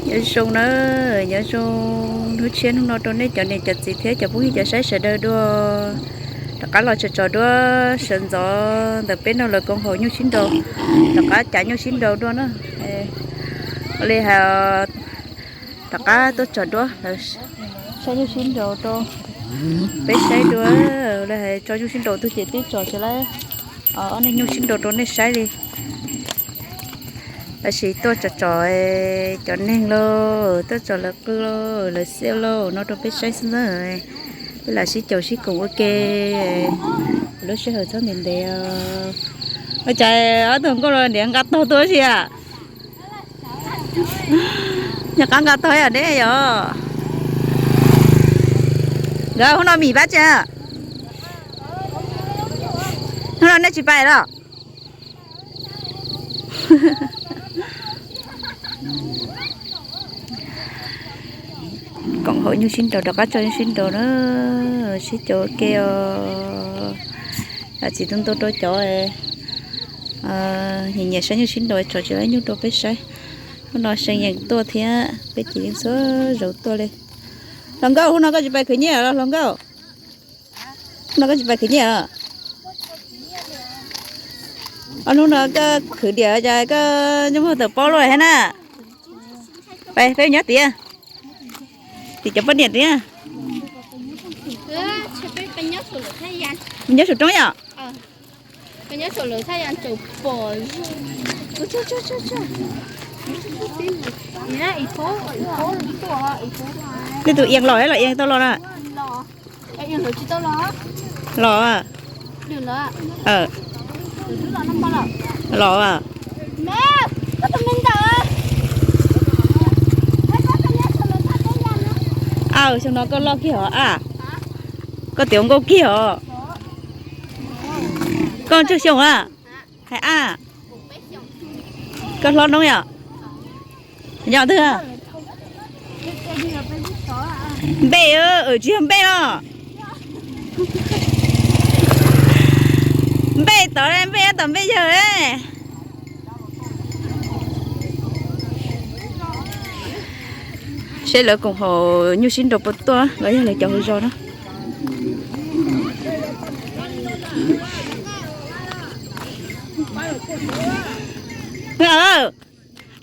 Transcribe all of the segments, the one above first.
Nyob zoo na, nyob zoo hnub tshiab hnub no rau nej cov niam cov txiv thiab cov phooj ywg cov saib sawv daws dua. Rov qab los tsom tsom duab sawv ntxov ntawm peb no lawv koom haum nyuj sib nraus, rov qab cav nyuj sib nraus dua na. Ua li hais rov qab tuaj tsom duab lawv saib nyuj sib nraus rau peb saib dua. Ua li hais tso nyuj sib nraus tug ces twb tsom tsis laib ob neeg nyuj sib nraus rau nej saib li. Tab sis tuaj tsom tsom cov neeg lauj, tuaj tsom lawv qw lauj, lawv xiab lauj no rau peb saib xwb ntag. Peb lam sib caum sib koom ua ke, lub sij hawm txhob ntev ntev. Ua cas ob tug nkauj los niam nqa tog tuaj si a? Nyob qab nqa tog yom, neb yom. Nkawd hnub no mim pab tsi? Hnub no nej tsis pais los? Koom haum nyuj sib nraus, rov qab tso nyuj sib nraus na, sib caum ua ke os. Txiv tu ntu rau cov nyiam nyiam saib nyuj sib nraus, tsom tsis laib nyuj rau peb saib. Hnub no See Yeem tuaj thiab peb ces yeej txhua zaus tuaj li. Hluas nkauj, hnub no koj tsis pais khwv nyiaj los hluas nkauj? Hnub no koj tsis pais khwv nyiaj los? Ob hnub no koj khwv diam cas koj nyob muag tawm paub luaj thiab na. Peb nyob tiag, tim cov poj niam tiag. Nyob saum roob yom? Nej tus ias los los ias tau los na? Los, los. Aw, xyoo no koj loj kiag os a. Koj tiav nkauj kiag os. Koj tsawg xyoo a? Hais a. Koj hlob noob yom? Nyob twg? Npej, tsis yog npej los? Npej tod, npej tom npej yawg. Seb lawv koom haum nyuj sib nraus puas tuaj los yog lawv cov hauv zos na.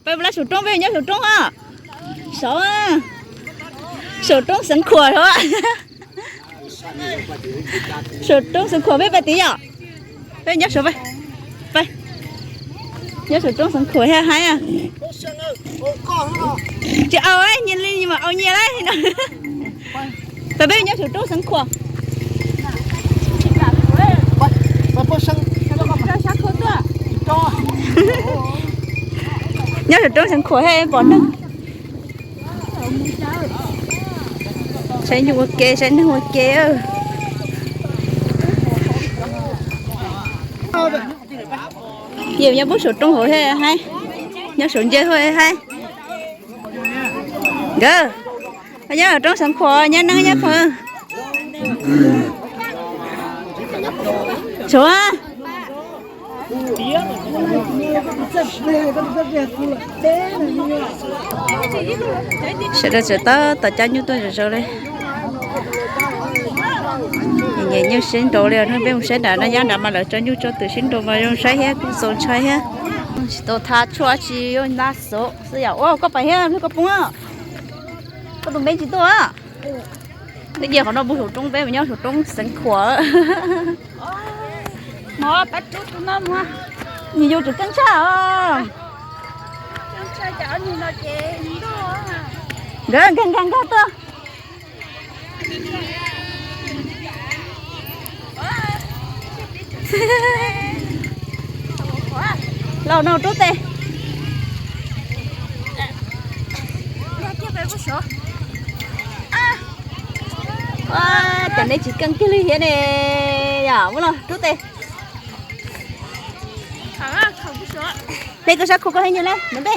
Peb saum roob, peb nyob saum roob os. Saum, saum roob Xeev Khuam os. Saum roob Xeev Khuam peb pais tid yom? Peb nyob saum, peb nyob saum roob Xeev Khuam thiab haib. Tsis au, nyias li mas au nyias lauj. Peb nyob saum roob Xeev Khuam. Nyob saum roob Xeev Khuam thiaj pom neeg. Saib nyuj ua ke, saib neeg ua ke. Yus nyob pub saum roob hauv thiaj haib, nyob saum ntses thiaj haib. Nkawd, nyob saum roob Xeev Khuam nyob neeg nyob phoom. Suav. Sawv daws tseem tab tom cab nyuj tuaj zom zaws li. Nyiam nyuj sib nraus li no, peb mus saib nram no, nyob nrad mas lawv tso nyuj tso twm sib nraus mas zoo saib thiab kuj txaus ntshai thiab. Tsis tau tha tshuaj tsis yuav nta xov xwb yom. Ua koj pais thiab, koj poob, koj tus npe tsis tuaj. Twb cia qhov no pub saum roob, peb mus nyob saum roob Xeev Khuam. Nws yus tseem ceeb tshaj os. Nkawd nkag nkag nkag tuaj. Los no rub tes. Cov neb tsis keej kiag li thiab ne. Yom, muab los rub tes. Hle koj sab khua koj thiab nyias lawm npe.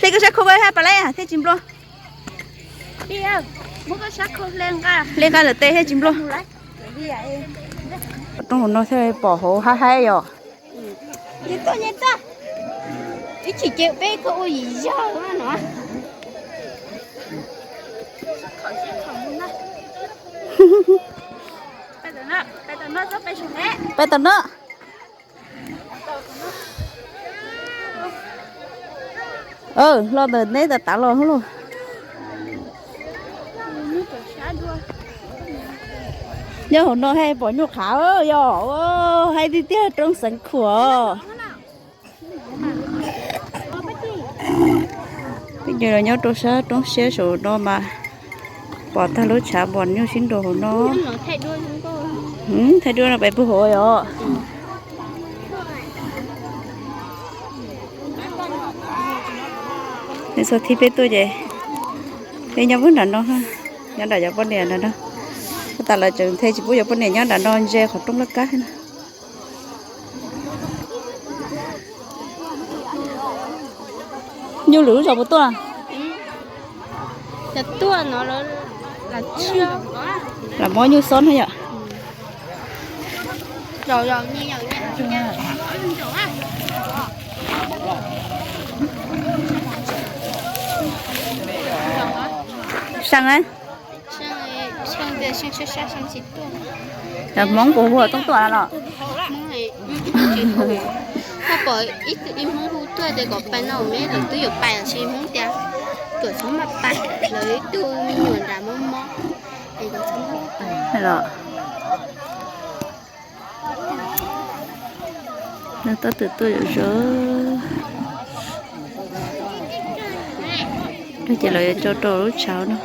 Hle koj sab khua koj thiab pas lab thiaj tsis nplua. Hle nqa lawm tes thiaj tsis nplua. Roob hauv no thiaj pom hauv haib haib yom. Ib chim ces peb koj ua yim yog no. Peb tau no. Hlo ntawm neb tas tas los lauj. Nyob hauv no haj pom nyuj qhav yog, haj tiag tiag roob Xeev Khuam. Peb cov los nyob rau sab roob siab saum no mas pom tag lub tshav npog nyuj sib nraus hauv no. Thaij duab no peb puag hauv yom. Nws txog thib peb tuaj ces peb nyob puag nram no, nyob nram cov poj niam nram no. Tab tas lawv tseem thiaj tsis pub cov poj niam nyob nram no ntsia qhov rooj laj kab na. Nyuj lwm lub zos puas tuaj? Lam mob nyuj xob na yom. Seej a. Hmoob puas hu tuaj tuaj los? Haj pom ib Hmoob hu tuaj tias kom pais no me lawv twb yuav pais lawm, tab sis Hmoob tias kom txhob maj pais, lawv ib tug me nyuam nram mob mob es kom txhob maj pais. Nws tab tom tuaj zom zaws. Ces lawv yuav tso rau lub tshav no.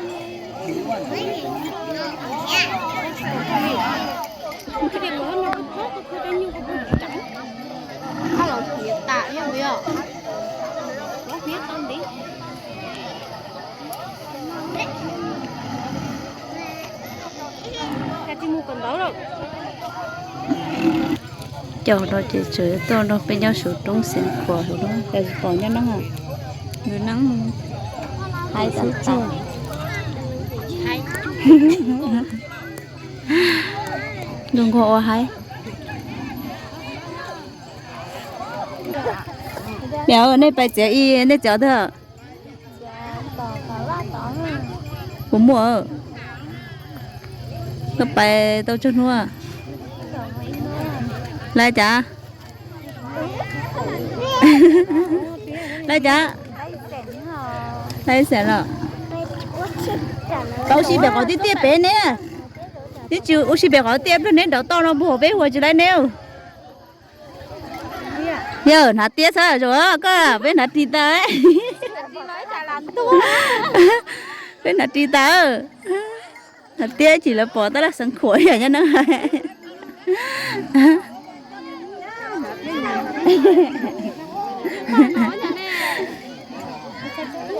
Cov no ces tseem tuaj nrog peb nyob saum roob Xeev Khuam hauv no, cas tsis pom nyob neeb. Nws neeb hais xub tsuag. Nws nquag ua haib. Niam, nej pais txiav ib, nej txiav twg? Kuv muaj. Koj pais tau tsawg hnub? Lawv cas? Lawv cas? Lawv xeem los? Tau ua si pem qhov tiaj tiaj pem ne. Twb tsis ua si pem qhov tiaj pliag neb nraud toj no puag peb ua tsis laib ne. Yawg hnav tiab xwb, koj peb hnav ris tas. Peb hnav ris tas. Hnav tiab tsis lawv pom tab laj Xeev Khuam yog nyob neeb.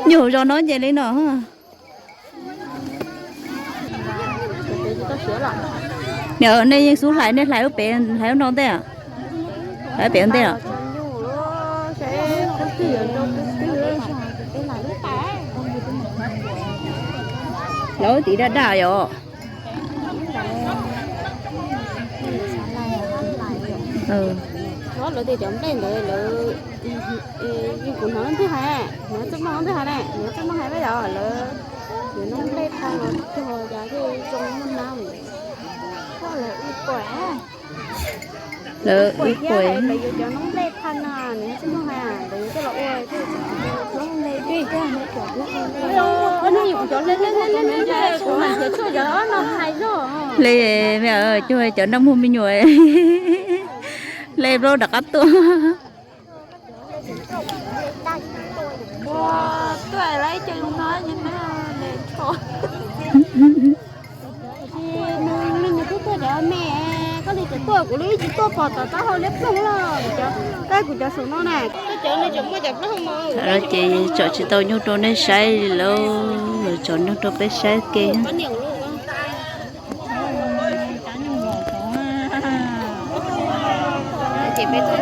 Nyuj hauv zos no nce li no. Niam, nej yeej xub hlais, nej hlais lub pem, hlais lub no ntej, hlais pem ntej os. Lawv tiv daj daj yom. Lawv tias cov nplej ntawd lawv, kuv hnov leej twg hais, hnov txoj mooj leej twg hais ne, hnov txoj mooj hais peb yog lawv, lawv noj nplej pha los cog cas thiaj zoo muaj nab. Lawv wb pom, lawv yuav cov noj nplej pha no, nws txoj mooj hais lawv yuav coj los ua thiaj tsis tsis. Hle me, cuag cov noj muag me nyuam, hle plaub rov qab tuaj. Nws twb tuaj cov me, koj li cov tuaj kuv li tsis tuaj pom tom taub hau liab ploog los, kuv cov saum no na, koj cov no tseem muaj cov plaub hau mos. Ces tsom tsis tau nyuj rau nej saib li lauj, tsom nyuj rau peb saib ke.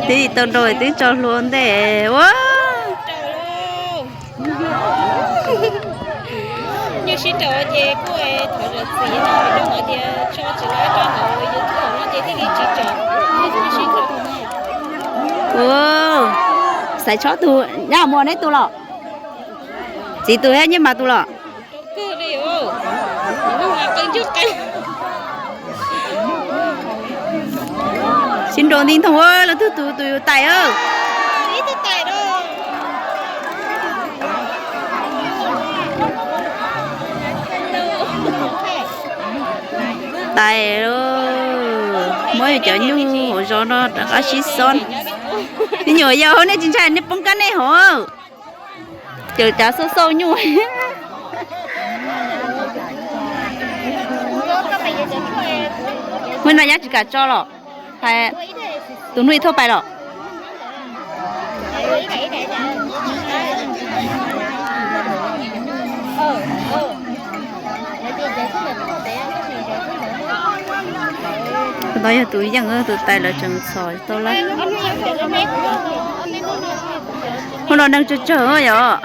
Twb tau nrau twb tso hlua ntej ua. Nyuj sib nraus ces kuj thov zam txim no, rau qhov tias tso tsis tau rau hauv YouTube no ces thiaj li tsis tsom. Ua, Tais tshov tus, nyab mus neb tus los? Txiv tus thiab nyab mas tus los? Sib nraus nti nthoog, lawv twb tus tus yus tais. Tais, muab yus cov nyuj hauv zos no rov qab sib xob. Me nyuam yaus, nej tsis ntshai nej poob kab nej hauv. Cawm cav xauj xauj nyuj. Hnub no nyab tsis kam tso los? Hais tus hnub ib thauj pais los? Tus no yog tus yeej, tus tais lawv tseem txhom tau lawm. Hnub no neeg tsawg tsawg yom.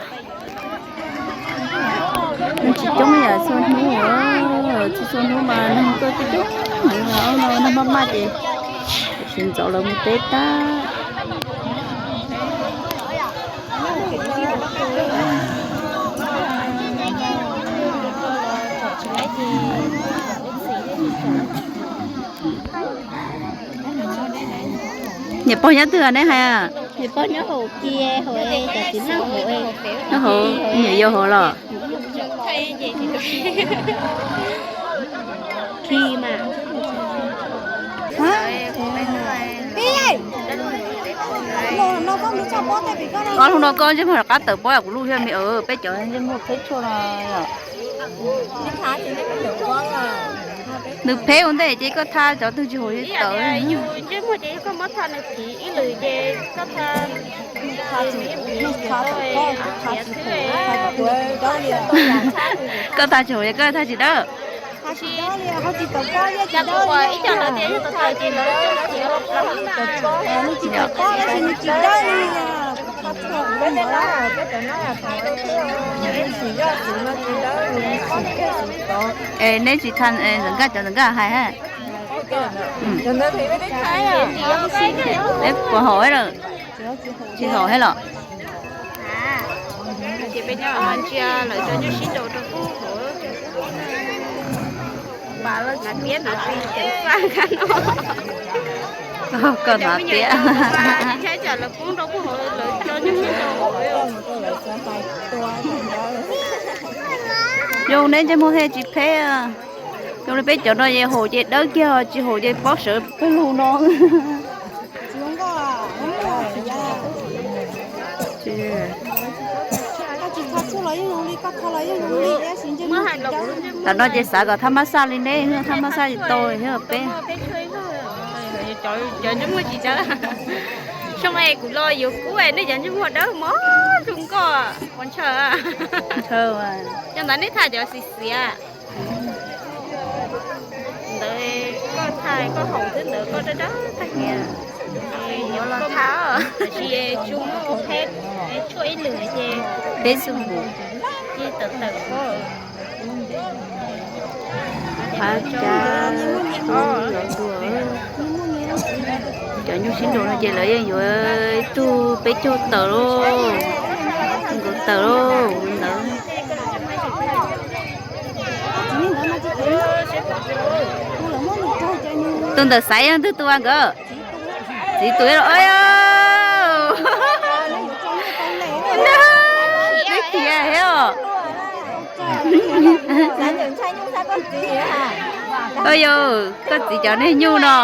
Neeg tsis coob yam txhua hnub, txhua txhua hnub mas neeg tuaj coob coob heev, ob no neeg maj maj ces sawv ntxov lawv mus teb tag. Niam pog nyob twg neb hais? Niam pog nyob hauv kiag, hauv cov txiv neej hauv. Nyob hauv, niam yau hauv los? Ob hnub no koj ntsej muag rov qab tawm pob kuv lub thiab me, peb cov ntsej muag peb tshuaj no. Nws phem ua ntej ces koj tha cov twg tsis haum li tawm. Koj tha tsis haum, koj tha tsis dawb. Es neb tsis tha, ntxawm nkaj cov ntxawm nkaj hais. Neb puas haum lawm? Tsis haum thiab los? Ces peb nyob ntsia lawv cov nyuj sib nraus rau pub hauv. Koj hnav tiab. Zoo neb ntsej muag thiaj tsis phem. Zoo li peb cov no ces haum ces dawb kiag, tsis haum ces pob sawv pawg lug no. Tam no ces xav kom thab mab xaj li neb, thab mab xaj tsis tau thiab peb. Cov ntsej muag tsis dawb. Soo es kuv los yuav kub es nej cov ntsej muag dawb mog zoo nkauj, puas ntshaw? Ntshaw. Cov ntawd nej tha cov xiv xiav. Ntawd koj tha koj haum xwb, ntawd koj dawb dawb tag kiag. Yuav los tha, tiam sis tsis muaj ua peb tshuaj ib lwm ces peb xub mus ces tawm tawm koj. Cov nyuj sib nraus no ces lawv yeej yuav ib tug peb caug tawm lauj, nkaum tawm lauj ntawd. Tus ntawm xaiv yog twg tus a nkawd? Txiv tus los. Neb khiav thiab os. Yog koj txiv cov niag nyuj no.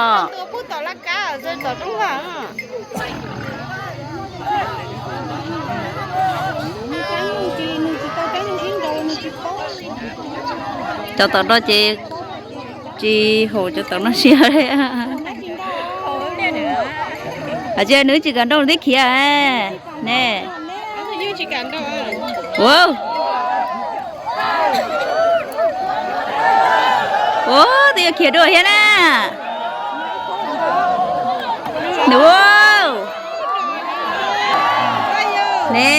Cov tom no ces tsis haum cov tom no siab li. Tsis nws tsis kam nrauj tib khiav ne. Ua, ua, twb yuav khiav dua thiab na. Nws, ne.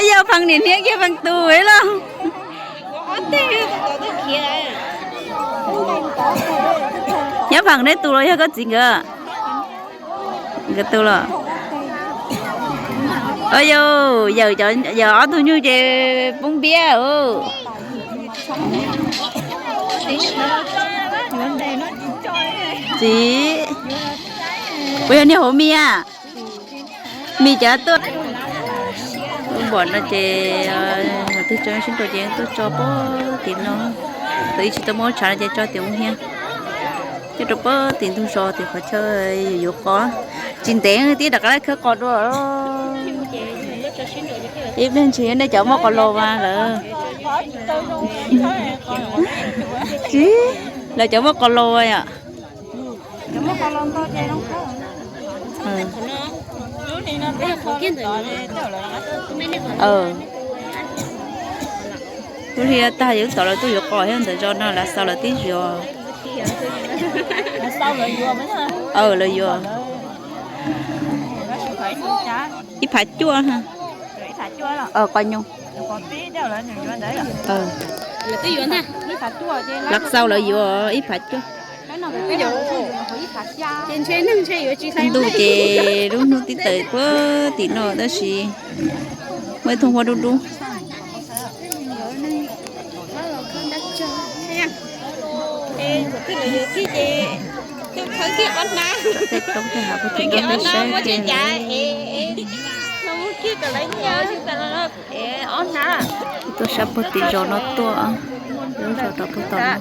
Yog pheej niam hniav kiag pheej tus lauj. Nyob Fam neb tus los yog koj txiv nkawd? Nkawd tus los. Yawm, yawm ob tug nyuj ces poob npiab. Txiv, puas yog niag hauv mis a? Mis cov tuaj. Lub npom no ces twg tso sib nraus ces tuaj tso pem tim no. Tus ib tsis tau muaj tshav no ces tso tim ub hiab. Nyob rau pem tim ntug zos tim qhov chaw yuav qos. Tsis ntev tib rov qab lawv khawb qos dua. Ib pliag ntshis nej cov muaj qos los mas lawm. Tsis, lawv cov muaj qos los yom. Lub hli tag yus tom lawv tuaj yuav qos thiab ntawm zos no lawv xaus lawv tib zos. Lawv yuav ib phav cuaj. Qos nyuj. Lawv xaus lawv yuav ib phav cuaj. Ntuj ces lub hnub tib tawm puag tim no tab sis muaj ib thooj huab dub dub. Tej roob tej hav puag tim no peb saib kiag. Tuaj sab puag tim zos no tuaj, lub zos rau puag tom no.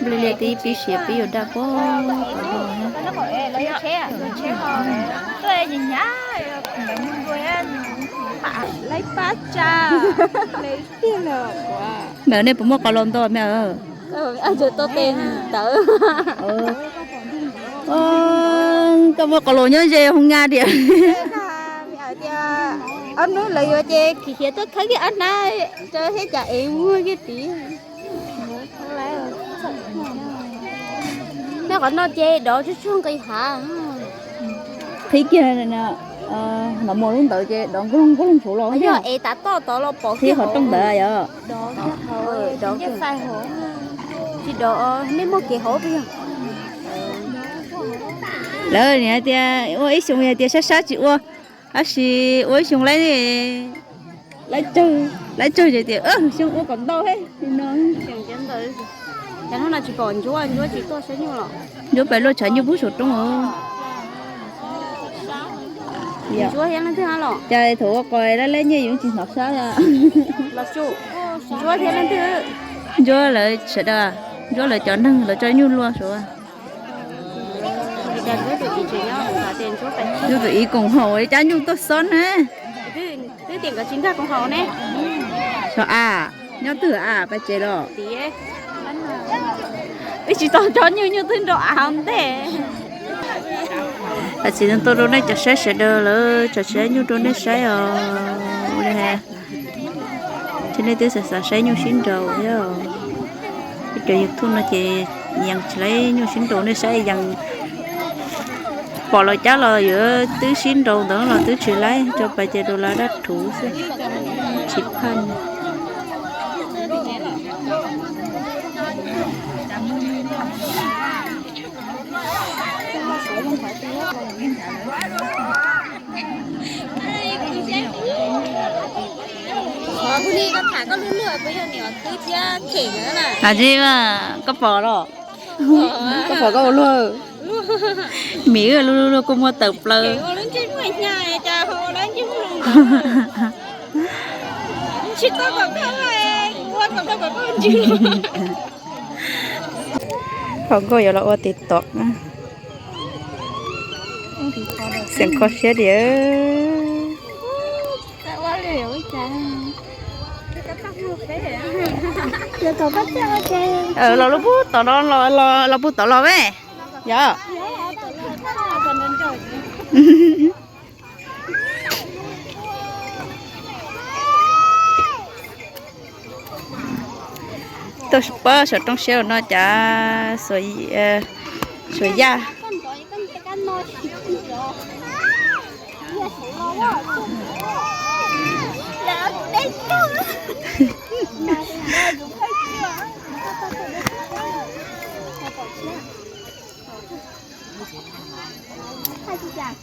Nplej liaj twb pib siav pib yuav daj puag tom no. Me, nej puas muaj qos los nto me? Koj muaj qos los nyob ze hoo nga tias. Ob hnub lawv yuav ces khiav tuaj khawb kiag ob hnab rau thiab cas ev muag kiag tid. Nej qhov no ces dov tsuag tsuag nqis hav. Qhib kiag los mus lub ntawd ces dov nkuj loog nkuj loog saud los. Yog ev tav toj tod los pom qhib qhov rooj ntawd yog. Tsis dov, nej muaj kev hauv pes yog. Lawv nim hais tias ua ib xyoo yog tias sab sab tsis ua, tab sis ua ib xyoo laib, laib tsawg, laib tsawg ces tias xyoo ua kom ntau he no. Cas hnub no tsis pom Ntsuab, Ntsuab tsis tuaj saib nyuj los? Ntsuab pais luaj tshav nyuj pub saum roob os. Ntsuab thiab leej twg los? Cas thaum ua qos lab lab nyiaj yus tsis hnov sab. Los Su, Ntsuab thiab leej twg? Ntsuab lawv sawv daws, Ntsuab lawv cov neeg lawv tso nyuj luaj saud. Ntsuab tus ib koom haum cab nyuj tuaj xob na. Twb tias nkawd tsis nkag koom haum ne. Xyov a, nyob twg a, pab tsev los? Wb tsis tau cov nyuj, nyuj twb nrau av ntej. Tam sim no tuaj rau nej cov saib sawv daws lawv tso tsis saib nyuj rau nej saib os. Ces nej twb xav xav saib nyuj sib nraus thiab. Cov YouTube no ces yeej tsis laib nyuj sib nraus, nej saib yeej pom los cab los yuav twb sib nraus ntawd los twb tsis laib, tso pais ces rau lawv dab rhuv xwb, tsis phaj. Hais tsis mas koj pom los? Koj pom koj ua luag? Mim wb luag luag luag kua muag tawm plaws. Thaum nkauj yuav los ua tiv tom. Xeem kho siab tias los lub pug tom no, los pug tom los me. Yog. Tuaj pab saum roob siab no cas xuas yaj.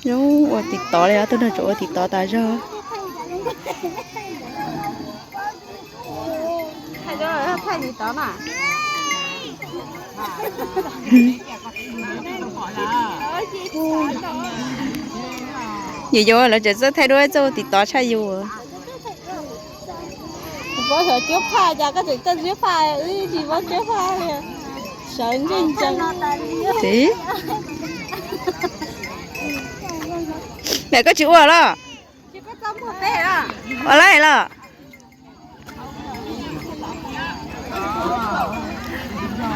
Zoo ua tiv tov li, ob tug no tseem ua tiv tov tas zog. Yus yuav lawv tseem txawj thaij duab txawj ua tiv tov tshaj yus. Paub xyov cuab phaj cas koj tseem txawj cuab phaj, wb tsis paub cuab phaj li. Sawv ntsej ntsees. Tiv, koj tsis ua los? Ua lawm los?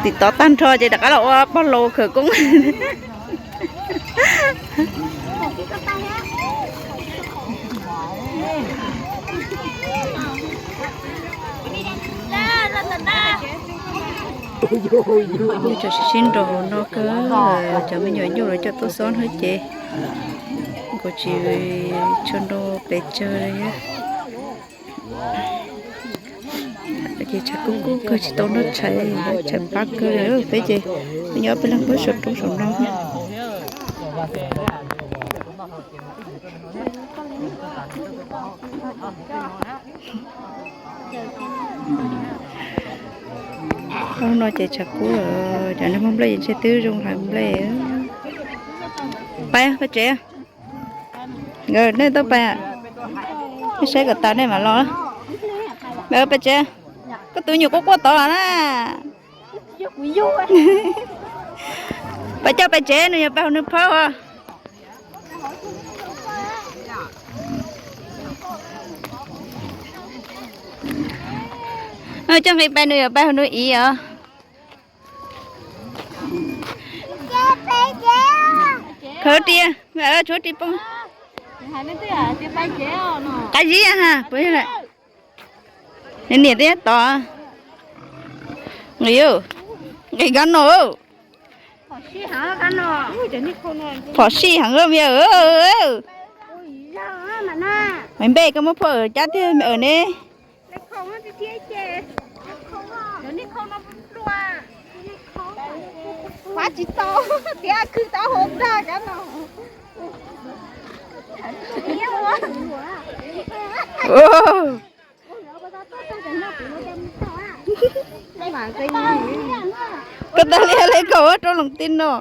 Tiv tov tag nrho ces rov qab los ua pog laus khawv koob. Nyuj tseem sib nraus no kawg, cov me nyuam nyuj lawv coj tuaj xob hnub ces kuv tsis tshua nrau pes tsawg li. Ces tshav kub kub kawg tsis tau noj tshais, tshav pab kawg li peb ces nyob peb leeg pab saum roob saum no. Hnub no ces tshav kub lawm, cov neeg muag nplej ces ntshe twb zoo heev nplej. Pais pais tsev. Nej tuaj pais, nej saib kom tas nej mam los. Pais tsev, koj tus nyuam quaj quaj tod los na. Pais coj pais tsev, nws yuav pais hauv nws phab os. Coj nqi pais, nws yuav pais hauv nws iv os. Khaws ris, tshuav ris poob. Qab zib ha, niam twb tod. Nqis, nqis kab no. Phom sij heev me. Npe koj muab phom cab tiag me ne. Koj tas li le koj rau loos ti no.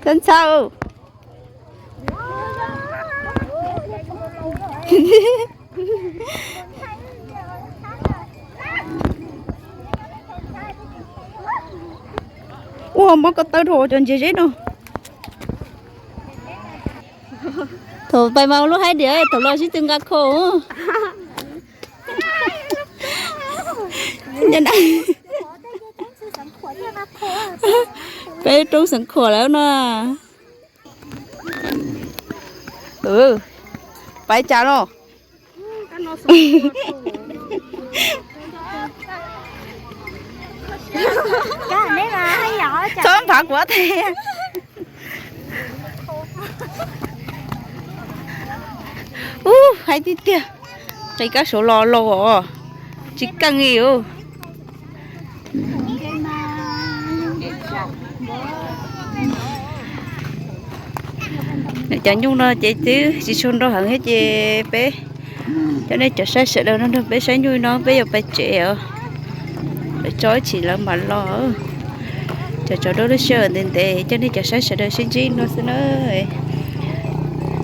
Ntxhab ntxhab. Ua mob ko taw rau cov ntses zeb no. Thaum pais mas lub haib diam, thaum los sib tw nqa khau. Peb roob Xeev Khuam lawm no. Pais cas no? Txhob nphav kuv thiab. Ub, haib tiag tiag. Qis kab saud los laus os, tsis keej li os. Cov nyuj no ces twb tsis tshua nrau heev thiab ces peb coj nej cov saib sawv daws no nrog peb saib nyuj no peb yuav pais tsev os. Lawv tso ib chim lawv mam los. Cov tsov duab lub sij hawm ntev ntev coj nej cov saib sawv daws sib ntsib no xwb na.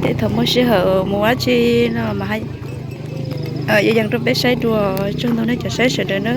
Tej thaum muaj sij hawm mus dab tsi no mas yuav yees rau peb saib dua. Tsaug ntau nej cov saib sawv daws na.